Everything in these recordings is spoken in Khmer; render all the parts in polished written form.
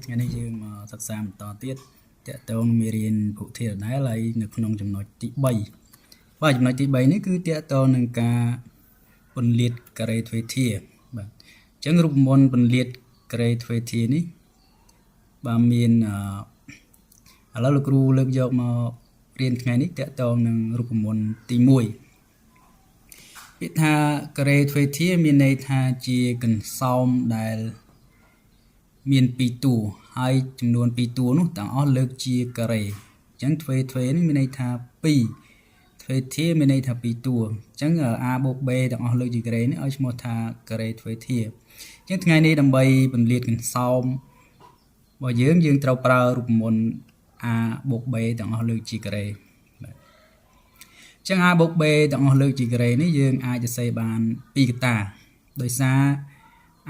ថ្ងៃនេះយើងមកសិក្សាបន្តទៀតតកតងមេរៀនភុធាដដែលហើយនៅក្នុងចំណុចទី3បាទចំណុចទី3នេះគឺតកតងនឹងការពន្លាតការ៉េទ្វេធាបាទអញ្ចឹងរូបមន្តពន្លាតការ៉េទ្វេធានេះបាទមានឥឡូវលោកគ្រូលើកយកមករៀនថ្ងៃនេះតកតងនឹងរូបមន្តទី1ពាក្យថាការ៉េទ្វេធាមានន័យថាជាកន្សោមដែលមាន2តួហើយចំនួន2តួនោះទាំងអស់លើកជាការ៉េអញ្ចឹងទ្វេទ្វេនេះមានន័យថា2ទ្វេធាមានន័យថា2តួអញ្ចឹង a បូក b ទាំងអស់លើកជាការ៉េនេះឲ្យឈ្មោះថាការ៉េទ្វេធាអញ្ចឹងថ្ងៃនេះដើម្បីពន្លាតកន្សោមរបស់យើងយើងត្រូវប្រើរូបមន្ត a បូក b ទាំងអស់លើកជាការ៉េបាទអញ្ចឹង a បូក b ទាំងអស់លើកជាការ៉េនេះយើងអាចសរសេរបានពីរកតាដោយសារ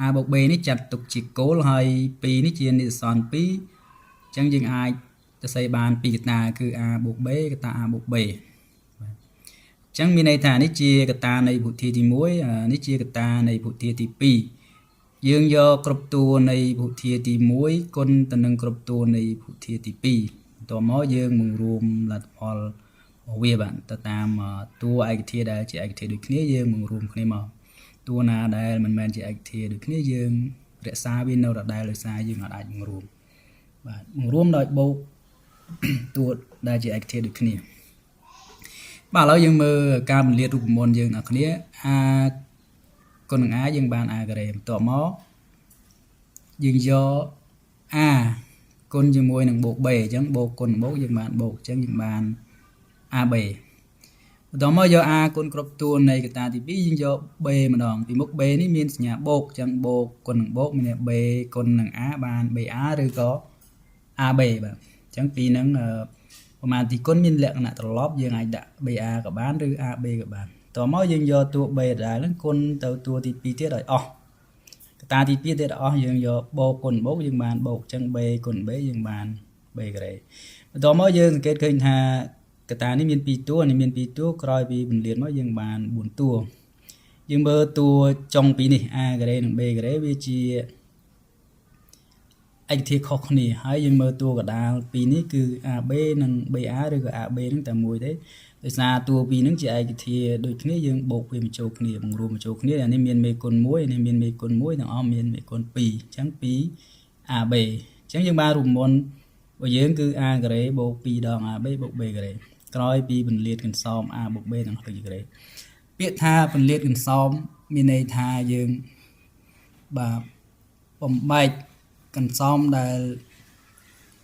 a បូក b នេះចាត់ទុកជាគោលហើយ2នេះជានិស្សន្ន2អញ្ចឹងយើងអាចសរសេរបានពីរកតាគឺ a បូក b កតា a បូក b បាទអញ្ចឹងមានន័យថានេះជាកតានៃពុធាទី1នេះជាកតានៃពុធាទី2យើងយកគ្រប់តួនៃពុធាទី1គុណទៅនឹងគ្រប់តួនៃពុធាទី2បន្ទាប់មកយើងបង្រួមលទ្ធផលរបស់វាបាទទៅតាមតួឯកធាដែលជាឯកធាដូចគ្នាយើងបង្រួមគ្នាមកតួណាដែលមិនមែនជាឯកធាដូចគ្នាយើងរក្សាវានៅដដែលដោយសារយើងអាចបង្រួមបាទបង្រួមដោយបូកតួដែលជាឯកធាដូចគ្នាបាទឥឡូវយើងមើលការពន្លាតរូបមន្តយើងអ្នកគ្នា a គុណនឹង a យើងបាន a ការ៉េបន្ទាប់មកយើងយក a គុណជាមួយនឹងបូក b អញ្ចឹងបូកគុណបូកយើងបានបូកអញ្ចឹងយើងបាន ab បន្តមកយក a គុណគ្រប់តួនៃកតាទី2យើងយក b ម្ដងពីមុខ b នេះមានសញ្ញាបូកអញ្ចឹងបូកគុណនឹងបូកមាន b គុណនឹង a បាន ba ឬក៏ ab បាទអញ្ចឹងពីរហ្នឹងប្រមាណទីគុណមានលក្ខណៈត្រឡប់យើងអាចដាក់ ba ក៏បានឬ ab ក៏បានតមកយើងយកតួ b ដដែលហ្នឹងគុណទៅតួទី2ទៀតឲ្យអស់កតាទី2ទៀតអស់យើងយកបូកគុណបូកយើងបានបូកអញ្ចឹង b គុណ b យើងបាន b ការ៉េបន្តមកយើងសង្កេតឃើញថាកតានេះមាន2តួនេះមាន2តួក្រោយពីពន្លាតមកយើងបាន4តួយើងមើលតួចុងពីរនេះ a ការ៉េនិង b ការ៉េវាជាឯកធាខុសគ្នាហើយយើងមើលតួកដាលពីរនេះគឺ AB និង BA ឬក៏ AB នឹងតែមួយទេដោយសារតួពីរហ្នឹងជាឯកធាដូចគ្នាយើងបូកវាបញ្ចូលគ្នាបង្រួមបញ្ចូលគ្នាអានេះមានមេគុណ1នេះមានមេគុណ1ទាំងអស់មានមេគុណ2អញ្ចឹង2 AB អញ្ចឹងយើងបានរូបមន្តរបស់យើងគឺ a ការ៉េបូក2ដង AB បូក b ការ៉េក្រោយពីពន្លាតកន្សោម a បូក b ទាំងទៅការ៉េពាក្យថាពន្លាតកន្សោមមានន័យថាយើងបាទបំបែកកន្សោមដែល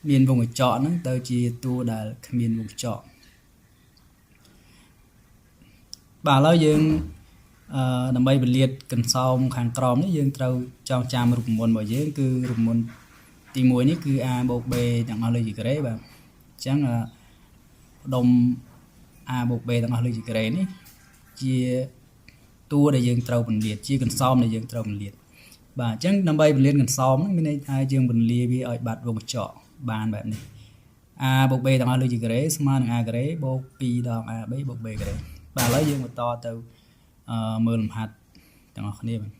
មានវងកញ្ចក់ហ្នឹងទៅជាតួដែលគ្មានវងកញ្ចក់បាទឥឡូវយើងអឺដើម្បីពលាតកន្សោមខាងក្រោមនេះយើងត្រូវចងចាំរូបមន្តរបស់យើងគឺរូបមន្តទី1នេះគឺ a បូក b ទាំងអស់លើជាការ៉េបាទអញ្ចឹងផ្ដុំ a បូក b ទាំងអស់លើជាការ៉េនេះជាតួដែលយើងត្រូវពន្លាតជាកន្សោមដែលយើងត្រូវពន្លាតបាទអញ្ចឹងដើម្បីពន្លាតកន្សោមហ្នឹងមានន័យថាយើងពន្លាវាឲ្យបាត់វងកញ្ចក់បានបែបនេះ a បូក b ទាំងអស់លើជាការ៉េស្មើនឹង a ការ៉េបូក2ដង ab បូក b ការ៉េបាទឥឡូវយើងបន្តទៅមើលលំហាត់ទាំងអស់គ្នាបាទ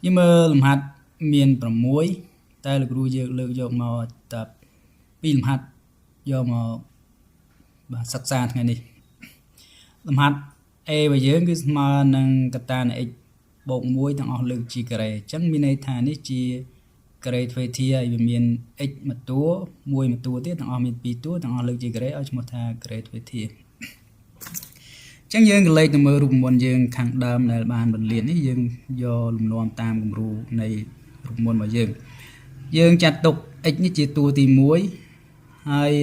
យើងមើលលំហាត់មាន6តែលោកគ្រូយើងលើកយកមកតែពីរលំហាត់យកមកបាទសិក្សាថ្ងៃនេះលំហាត់ a របស់យើងគឺស្មើនឹងកតានៃ x បូក1ទាំងអស់លើកជាការ៉េអញ្ចឹងមានន័យថានេះជាការ៉េទ្វេធាហើយវាមាន x មួយតួមួយមួយតួទៀតទាំងអស់មាន2តួទាំងអស់លើកជាការ៉េឲ្យឈ្មោះថាការ៉េទ្វេធាអញ្ចឹងយើងក៏លេខទៅមើលរូបមន្តយើងខាងដើមដែលបានបន្លាតនេះយើងយកលំនាំតាមគំរូនៃរូបមន្តរបស់យើងយើងចាត់ទុក x នេះជាតួទី1ហើយ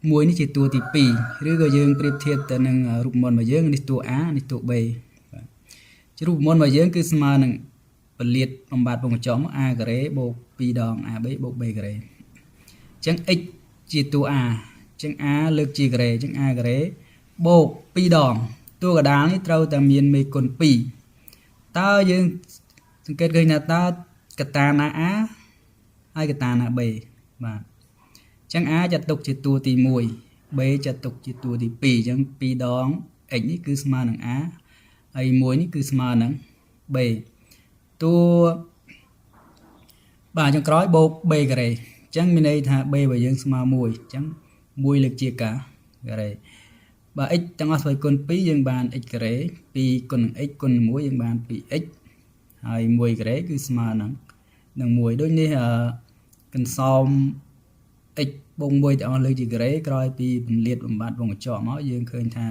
មួយនេះជាតួទី2ឬក៏យើងប្រៀបធៀបទៅនឹងរូបមន្តរបស់យើងនេះតួ a នេះតួ b បាទជារូបមន្តរបស់យើងគឺស្មើនឹងពលាតបំបត្តិវងកញ្ចក់មក a ការ៉េបូក2ដង ab បូក b ការ៉េអញ្ចឹង x ជាតួ a អញ្ចឹង a លើកជាការ៉េអញ្ចឹង a ការ៉េបូក2ដងតួកដាលនេះត្រូវតែមានមេគុណ2តើយើងសង្កេតឃើញថាតើកតាណា a ហើយកតាណា b បាទអញ្ចឹង a ចាត់ទុកជាតួទី1 b ចាត់ទុកជាតួទី2អញ្ចឹង2ដង x នេះគឺស្មើនឹង a ហើយ1នេះគឺស្មើនឹង b តួបាទចុងក្រោយបូក b ការ៉េអញ្ចឹងមានន័យថា b របស់យើងស្មើ1អញ្ចឹង1លើកជាការ៉េបាទ x ទាំងអស់ស្វ័យគុណ2យើងបាន x ការ៉េ2គុណនឹង x គុណនឹង1យើងបាន 2x ហើយ1ការ៉េគឺស្មើនឹង1ដូចនេះកន្សោម x បូក1ទាំងអស់លើកជាការ៉េក្រោយពីពន្លាតបំបត្តិវងកញ្ចក់មកយើងឃើញថា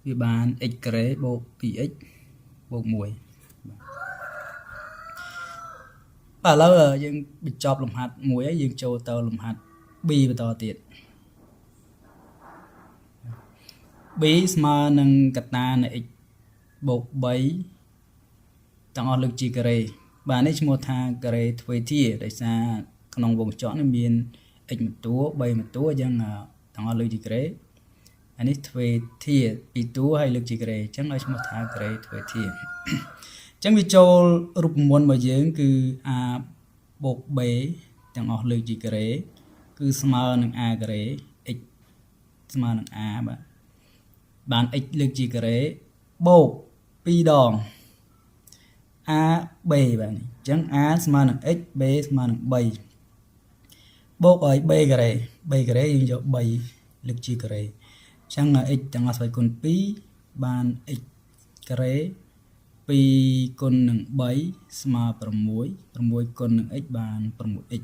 វាបាន x ការ៉េបូក 2x បូក1បាទឥឡូវយើងបញ្ចប់លំហាត់មួយហើយយើងចូលទៅលំហាត់ b បន្តទៀត b ស្មើនឹងកតានៃ x បូក3ទាំងអស់លើកជាការ៉េបាទនេះឈ្មោះថាការ៉េទ្វេធាដោយសារក្នុងវងកញ្ចក់នេះមាន x មួយតួ3មួយតួអញ្ចឹងទាំងអស់លើកជាការ៉េអានេះទ្វេធាពីរតួហើយលើកជាការ៉េអញ្ចឹងឲ្យឈ្មោះថាការ៉េទ្វេធាអញ្ចឹងវាចូលរូបមន្តរបស់យើងគឺ a បូក b ទាំងអស់លើកជាការ៉េគឺស្មើនឹង a ការ៉េ x ស្មើនឹង a បាទបាន x លើកជាការ៉េបូក2ដង a b បាទអញ្ចឹង a ស្មើនឹង x b ស្មើនឹង3បូកឲ្យ b ការ៉េ b ការ៉េយើងយក3លើកជាការ៉េអញ្ចឹង x ទាំងអស់ស្វ័យគុណ2បាន x ការ៉េ2គុណនឹង3ស្មើ6 6គុណនឹង x បាន 6x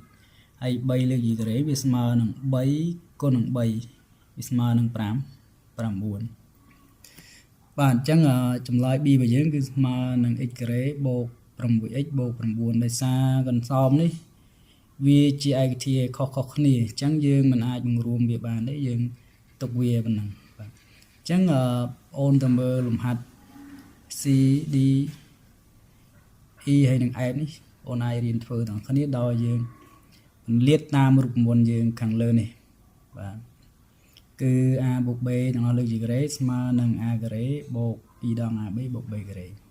ហើយ3លើកជាការ៉េវាស្មើនឹង3គុណនឹង3វាស្មើនឹង5 9បាទអញ្ចឹងចម្លើយ b របស់យើងគឺស្មើនឹង x ការ៉េបូក 6x បូក9ដោយសារកន្សោមនេះវាជាឯកធាខុសៗគ្នាអញ្ចឹងយើងមិនអាចបង្រួមវាបានទេយើងទុកវាប៉ុណ្ណឹងបាទអញ្ចឹងអូនទៅមើលលំហាត់ C D E ហើយនិង F នេះអូនអាចរៀនធ្វើទាំងគ្នាដោយយើងពន្លាតតាមរូបមន្តយើងខាងលើនេះបាទគឺ a បូក b ទាំងអស់លើកជាការ៉េស្មើនឹង a ការ៉េបូក2ដង ab បូក b ការ៉េ។